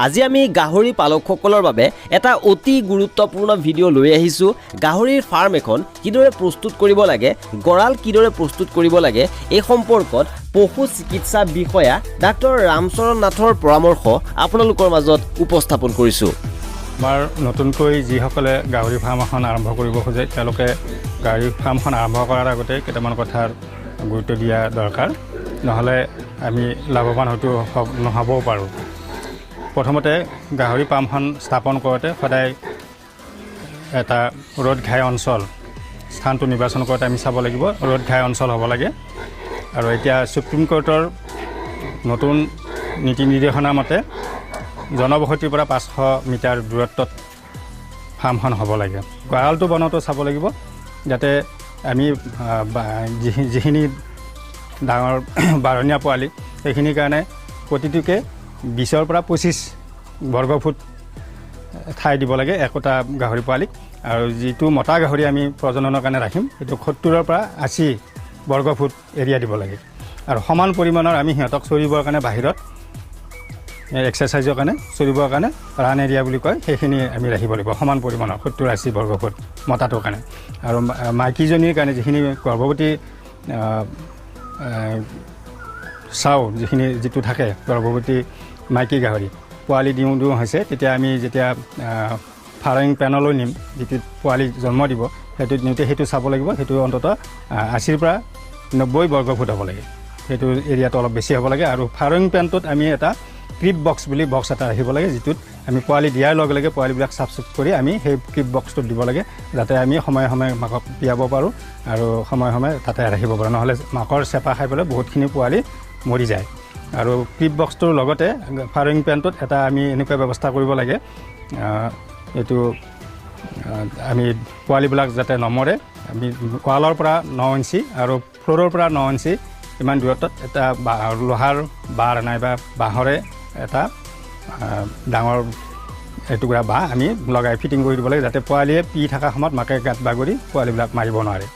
আজি আমি গাহৰি পালকসকলৰ বাবে এটা অতি গুৰুত্বপূৰ্ণ ভিডিঅ' লৈ আহিছোঁ। গাহৰিৰ ফাৰ্ম এখন কিদৰে প্ৰস্তুত কৰিব লাগে, গঁৰাল কিদৰে প্ৰস্তুত কৰিব লাগে, এই সম্পৰ্কত পশু চিকিৎসা বিষয়া ডাক্তৰ ৰামচৰণ নাথৰ পৰামৰ্শ আপোনালোকৰ মাজত উপস্থাপন কৰিছোঁ। আমাৰ নতুনকৈ যিসকলে গাহৰি ফাৰ্ম এখন আৰম্ভ কৰিব খোজে, তেওঁলোকে গাহৰি ফাৰ্মখন আৰম্ভ কৰাৰ আগতে কেইটামান কথাৰ গুৰুত্ব দিয়া দৰকাৰ, নহ'লে আমি লাভৱান হয়তো নহ'বও পাৰোঁ। প্ৰথমতে গাহৰি পামখন স্থাপন কৰোঁতে সদায় এটা ৰ'দ ঘাই অঞ্চল, স্থানটো নিৰ্বাচন কৰোঁতে আমি চাব লাগিব ৰ'দ ঘাই অঞ্চল হ'ব লাগে। আৰু এতিয়া সুপ্ৰিম কোৰ্টৰ নতুন নীতি নিৰ্দেশনা মতে জনবসতিৰ পৰা 500 মিটাৰ দূৰত্বত ফাৰ্মখন হ'ব লাগে। গঁৰালটো বনাওঁতেও চাব লাগিব যাতে আমি যিখিনি ডাঙৰ বাৰনীয়া পোৱালি, সেইখিনিৰ কাৰণে প্ৰতিটোকে 20ৰ পৰা 25 বৰ্গফুট ঠাই দিব লাগে একোটা গাহৰি পোৱালিক। আৰু যিটো মতা গাহৰি আমি প্ৰজননৰ কাৰণে ৰাখিম, সেইটো 70ৰ পৰা 80 বৰ্গফুট এৰিয়া দিব লাগে। আৰু সমান পৰিমাণৰ আমি সিহঁতক চৰিবৰ কাৰণে, বাহিৰত এক্সাৰচাইজৰ কাৰণে চৰিবৰ কাৰণে ৰান এৰিয়া বুলি কয়, সেইখিনি আমি ৰাখিব লাগিব সমান পৰিমাণৰ 70-80 বৰ্গফুট মতাটোৰ কাৰণে। আৰু মাইকীজনীৰ কাৰণে যিখিনি গৰ্ভৱতী চাওঁ, যিখিনি যিটো থাকে গৰ্ভৱতী মাইকী গাহৰি পোৱালি দিওঁ দিওঁ হৈছে, তেতিয়া আমি যেতিয়া ফাৰয়িং পেনলৈ নিম, যিটোত পোৱালি জন্ম দিব, সেইটোত নিওঁতে সেইটো চাব লাগিব। সেইটো অন্ততঃ 80ৰ পৰা 90 বৰ্গফুট হ'ব লাগে। সেইটো এৰিয়াটো অলপ বেছি হ'ব লাগে। আৰু ফাৰয়িং পেনটোত আমি এটা ক্ৰিব বক্স বুলি বক্স এটা ৰাখিব লাগে, যিটোত আমি পোৱালি দিয়াৰ লগে লগে পোৱালিবিলাক চাফ চিকুণ কৰি আমি সেই ক্ৰিব বক্সটোত দিব লাগে, যাতে আমি সময়ে সময়ে মাকক পিয়াব পাৰোঁ আৰু সময়ে সময়ে তাতে ৰাখিব পাৰোঁ। নহ'লে মাকৰ চেপা খাই পেলাই বহুতখিনি পোৱালি মৰি যায়। আৰু ক্ৰিব বক্সটোৰ লগতে ফাৰয়িং পেনটোত এটা আমি এনেকুৱা ব্যৱস্থা কৰিব লাগে, এইটো আমি পোৱালিবিলাক যাতে নমৰে, আমি ৱালৰ পৰা 9 ইঞ্চি আৰু ফ্ল'ৰৰ পৰা 9 ইঞ্চি ইমান দূৰত্বত এটা লোহাৰ বাৰ নাইবা বাঁহৰে এটা ডাঙৰ এটুকুৰা বাঁহ আমি লগাই ফিটিং কৰি দিব লাগে, যাতে পোৱালিয়ে পি থকা সময়ত মাকে গাত বাগৰি পোৱালিবিলাক মাৰিব নোৱাৰে।